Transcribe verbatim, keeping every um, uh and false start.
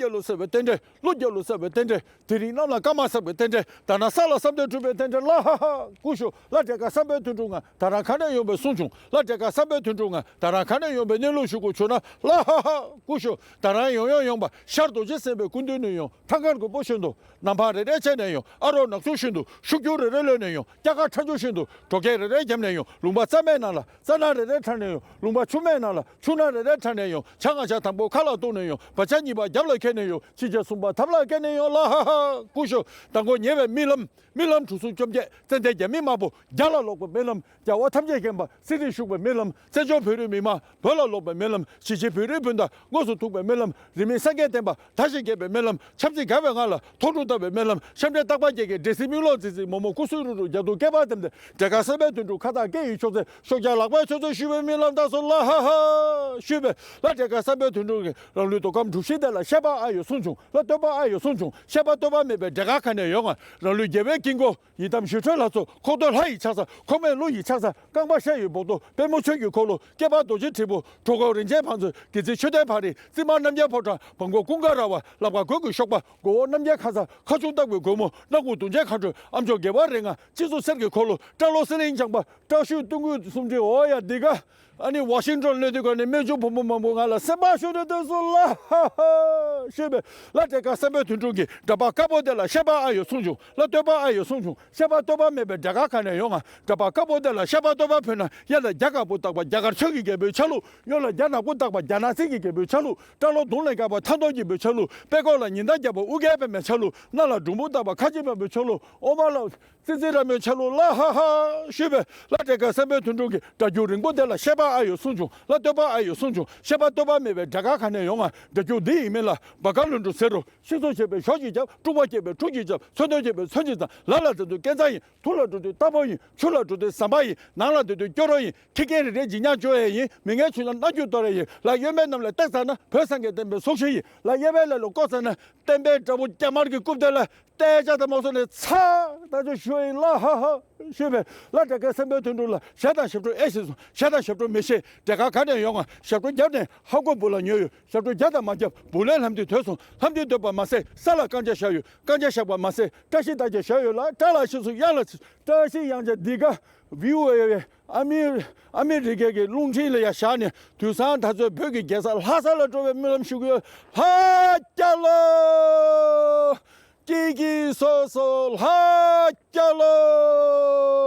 རྒྱལ་ལོ་ཟེར་བའི་རྟེན་འབྲེལ། ཀླུ་རྒྱལ་ལོ་ཟེར་བའི་རྟེན་འབྲེལ། དེ་རིང་གནམ་ལ་སྐར་མ་གསལ་བའི་རྟེན་འབྲེལ། ད་ན་ས་ལ་བསམ་དོན་འགྲུབ་པའི་རྟེན་འབྲེལ། ལ་ཧ་ཧ་ཀུ་ཤུ། ལ་འབྲས་དཀར་བསམ་འཕེལ་དོན་གྲུབ་ང་ད་རང་ག་ནས་ཡོང་པའི་གསུང་བྱུང་། ལ་འབྲས་དཀར་བསམ་འཕེལ་དོན་གྲུབ་ང་ད་རང་ག་ནས་ཡོང་པའི་གནས་ལུགས་ཞུ་དགོས་བྱུང་ན། ལ་ཧ་ཧ་ཀུ་ཤུ། ད་རང་ཡོང་ཡོང་ཡོང་པ་ཤར་རྡོ་རྗེ་སེམས་དཔའི་སྐུ་མདུན་ནས་ཡོང་། ཐང་དཀར་རྒོད་པོ་ཤུན་ཏུ། ནམ་བག་རེ་རེ་བྱས་ནས་ཡོང་། ཨ་རོགས་ནག་ཚུགས་ཤུན་ཏུ། ཤུགས་རྒྱུ་རེ་རེ་ལོན་ནས་ཡོང་། སྐྱ་ཀ་ཁྲ་ཆུ་ཤུན་ཏུ། གྲོ་སྐད་རེ་རེ་བརྒྱབ་ནས་ཡོང་། ལུང་པ་རྩྭ་མའི་ནང་ལ་རྩྭ་ནག་རེ་རེ་ཁྲ་ནས་ཡོང་། ལུང་པ་ཆུ་མའི་ནང་ལ་ཆུ་ནག་རེ་རེ་ཁྲ་ནས་ཡོང་། བྱ་ང་བྱ་དང་པོ་ཁ་ལ་གཏུགས་ནས་ཡོང་། བ་བྱ་གཉིས་པ་རྒྱབ་ལ་འཁྱེར་ནས་ཡོང་། ཕྱི་རྒྱལ་གསུམ་པ་ཐབ་ལ་འཁྱེར་ནས་ཡོང་། ལ་ཧ་ཧ་ཀུ་ཤུ། མདང་དགོང་ཉེ་བའི་རྨི་ལམ། རྨི་ལམ་གྲུ་གསུམ་བཅོ་བརྒྱད། ཙན་དན་རྒྱ་མི་དམར་པོ་རྒྱ་ལ་ལོག་པའི་རྨི་ལམ། རྒྱལ་བ་ཐམས་ཅད་མཁྱེན་པ་སྲིད་རིང་བཞུགས་པའི་རྨི་ལམ། བཙན་བྱོལ་བོད་རིགས་མི་མང་བོད་ལ་ལོག་པའི་རྨི་ལམ། གཞིས་བྱེས་བོད་རིགས་སྤུན་ཟླ་དངོས་སུ་ཐུག་པའི་རྨི་ལམ། རིས་མེད་སངས་རྒྱས་བསྟན་པ་དར་ཞིང་རྒྱས་པའི་རྨི་ལམ། ཆབ་སྲིད་འགལ་བའི་ངང་ལ་ཐོག་འབྲུག་བཏབ་པའི་རྨི་ལམ། ཤམ་འདྲེ་སྟག་པ་རྒྱལ་གྱི་འདྲེ་སྲིན་མིག་ལོག་ཙི་ཙི། མོག་མོག་སྐུ་གཟུགས་རུ་རུ། རྒྱ་དུ་སྐེད་པ་ལྡེམ་ལྡེམ། འབྲས་དཀར་བསམ་འཕེལ་དོན་གྲུབ་ཁ་བཏགས་སྐེ་ཡི་ཕྱོགས་ཚད། ཤོག་བྱ་ལག་པའི་ཕྱོགས་ཚད་ཞུ་བའི་རྨི་ལམ་དང་སོགས། ལ་ཧ་ཧ་ཞུས་པས། ལ་འབྲས་དཀར་བསམ་འཕེལ་དོན་གྲུབ་ཀྱིས་རང་ལུས་མདོ་ཁམས་གྲུ་བཞི་སྡེ་ལ་བཤད་པ་ཨ་ཡོད་གསུངས་བྱུང་། ལ་བསྟོད་པ་ཨ་ཡོད་གསུངས་བྱུང་། བཤད་པ་བསྟོད་པ་མེད་པའི་འབྲས་དཀར་ག་ནས་ཡོང་ང་། རང་ལུས་རྒྱལ་བའི་དཀྱིལ་འཁོར། ཡི་དམ་ཞི་ཁྲོའི་ལྷ་ཚོགས། ཁོག་སྟོད་ལྷ་ཡི་ཕྱག་འཚལ། ཁོག་སྨད་ཀླུ་ཡི་ཕྱག་འཚལ། རྐང་པ་ཤ་ཡི་སྦོག་ཏོ། པད་མོ་ཆོས་ཀྱི་འཁོར་ལོ། སྐེད་པ་རྡོ་རྗེ་དྲིལ་བུ། གྲོད་ཁོག་རིན་ཆེན་བང་མཛོད། སྒལ་ཚིགས་མཆོད་རྟེན་ཕ་རི། རྩིབ་མ་རྣམ་རྒྱལ་ཕོ་བྲང་། བྲང་ཁོག་ཀུན་དགའ་ར་བ། ལག་པ་གོས་ཀྱི་གཤོག་པ། མགོ་བོ་རྣམ་རྒྱལ་ཁ་ཟས། ཁ་ཆུང་སྟག་པའི་རྒོད་མོ། སྣ་ཁུང་དུང་ཅན་མཁའ་འགྲོས། ཨ་མཆོག་རྒྱལ་བ་རིགས་ལྔ། སྤྱི་གཙུག་གསེར་གྱི་འཁོར་ལོ། སྐྲ་ལོ་གསེར་གླིང་ལྗང་པ། བཀྲ་ཤིས་སྟོང་སྐུད་སུམ་སྒྲིལ། འོ་ཡ་འདི་ག་ཨ་ནི་ཝ་ཤིང་ཊོན་གློད་དུས་ག་ནས་རྨད་བྱུང་བུ་མོ་མང་པོ་ང་ལ་སེམས་པ་ཤོར་ཏེ་སྡོད་སོང་། ལ་ཧ་ཧ་ཞུས་པས། ལ་འབྲས་དཀར་བསམ་འཕེལ་དོན་གྲུབ་ཀྱིས་འདྲ་པར་དཀར་པོ་དེ་ལ་བཤད་པ་ཨ་ཡོད་གསུངས་བྱུང་། ལ་བསྟོད་པ་ཨ་ཡོད་གསུངས་བྱུང་། བཤད་པ་བསྟོད་པ་མེད་པའི་འབྲས་དཀར་ག་ནས་ཡོང་ང་། འདྲ་པར་དཀར་པོ་དེ་ལ་བཤད་པ་བསྟོད་པ་ཕུལ་ན། གཡས་ལ་རྒྱ་དཀར་པོ་བཏགས་པ་རྒྱ་གར་ཆོས་ཀྱི་རྒྱལ་པོའི་ཆ་ལུགས། གཡོན་ལ་རྒྱ་ནག་པོ་བཏགས་པ་རྒྱ་ནག་སྲིད་ཀྱི་རྒྱལ་པོའི་ཆ་ལུགས། སྐྲ་ལོ་གདོང་ལ་དཀར་པ་མཐའ་སྟོང་རྒྱལ་པོའི་ཆ་ལུགས། པད་ཀོག་ལ་ཉི་ཟླ་རྒྱལ་པོ་དབུ་རྒྱལ་པདྨའི་ཆ་ལུགས། སྣ་ལ་འབྲུམ་བུ་བཏགས་པ་ཁ་ཆེམས་པ་པོའི་ཆ་ལུགས། འོ་མ་ལ་ཙི་ཙི་ར་མོའི་ཆ་ལུགས། ལ་ཧ་ཧ་ཞུས་པས། ལ་འབྲས་དཀར་བསམ་འཕེལ་དོན་གྲུབ་ཀྱིས་སྒྲ་སྒྱུར་རིང་པོ་དེ་ལ་བཤད་པ་ཨ་ཡོད་གསུངས་བྱུང་། ལ་བསྟོད་པ་ཨ་ཡོད་གསུངས་བྱུང་། བཤད་པ་བསྟོད་པ་མེད་པའི་འབྲས་དཀར་ག་ནས་ཡོང་ང་། སྒྲ་སྒྱུར་འདི་ཡིན་མིན་ལ། བ་ག་ལུ་འགྲོ་ཟེར་རོ། ཤིང་བཟོ་བྱས་པའི་ཞོ་ཅིག་བརྒྱབ། དཀྲུག་པ་བྱས་པའི་ཕྲུག་ཅིག་བརྒྱབ། ཚོན་མདོག་བྱས་པའི་ཚོན་ཅིག་བརྒྱབ། ལ་ལ་དེ་ཚོ་སྐས་འཛེག་ཡིན། ཐུག་ལ་འགྲོ་དུས་རྟ་ཕོ་ཡིན། ཆུ་ལ་འགྲོ་དུས་ཟམ་པ་ཡིན། ནང་ལ་སྡོད་དུས་སྐྱོ་རོགས་ཡིན། ཁྱི་རྒན་རེ་རེ་འཇིགས་ཉག་བཅོ་ཡས་ཡིན། མི་ངན་ཆུང་ན་རྣ་རྒྱུ་གཏོར་ཡས་ཡིན། ལ་གཡོན་པའི་གནམ་ལ་བཏེགས་ཚར་ན་བོད་སངས་རྒྱས་བསྟན་པའི་སྲོག་ཤིང་ཡིན། ལ་གཡས་པའི་ལ་ལོ་བཀོག་ཚར་ན་བསྟན་པའི་དགྲ་བོ་རྒྱ་དམར་གྱི་རྐུབ་སྟེགས་ལ་བལྟས་བྱ་དང་མ་སོང་ནས་ཚ་ད་ཆ་ཞུ་ཡིན། ལ་ཧ་ཧ་ཞུས་པས། ལ་འབྲས་དཀར་བསམ་འཕེལ་དོན་གྲུབ་ལ་ཞྭ་དང་ཞབས་བྲོ་ཨེ་ཤེས་སོང་། ཞྭ་དང་ཞབས་བྲོ་མི་ཤེས། འབྲས་དཀར་ག་ནས་ཡོང་ང་། ཞབས་བྲོ་བརྒྱབ་ནས་ཧ་གོ་བུ་ལ་ཉོས་ཡོད། ཞབས་བྲོ་བརྒྱབ་དང་མ་བརྒྱབ་བུ་ལས་ལྷམ་དེ་དོད་སོང་། ལྷམ་དེ་དོད་པ་མ་ཟད་ས་ལ་རྐང་བརྒྱ་བཞག་ཡོད། རྐང་བརྒྱ་བཞག་པ་མ་ཟད་བཀྲ་ཤིས་རྟགས་བརྒྱད་བཞག་ཡོད། ལ་བཀྲ་ལ་ཤིས་སུ་གཡང་ལ་བཀྲ་ཤིས་གཡང་བརྒྱད་འདི་ག་བྷི་ཨོ་ཨེ་ཨ་མི་ཨ་མི་རི་ཀའི་གི་རླུང་འཕྲིན་ལ་ཡ་བཞག་ནས་དུས་སང་ད་ཚོད་བོད་ཀྱི་རྒྱལ་ས་ལྷ་ས་ལ་འགྲོ་བའི་སྨོན་ལམ་ཞུ་གི་ཡོད། ལྷ་རྒྱལ་ལོ། སྐྱིད་སྐྱིད་སོ་སོ་ལྷ་རྒྱལ་ལོ།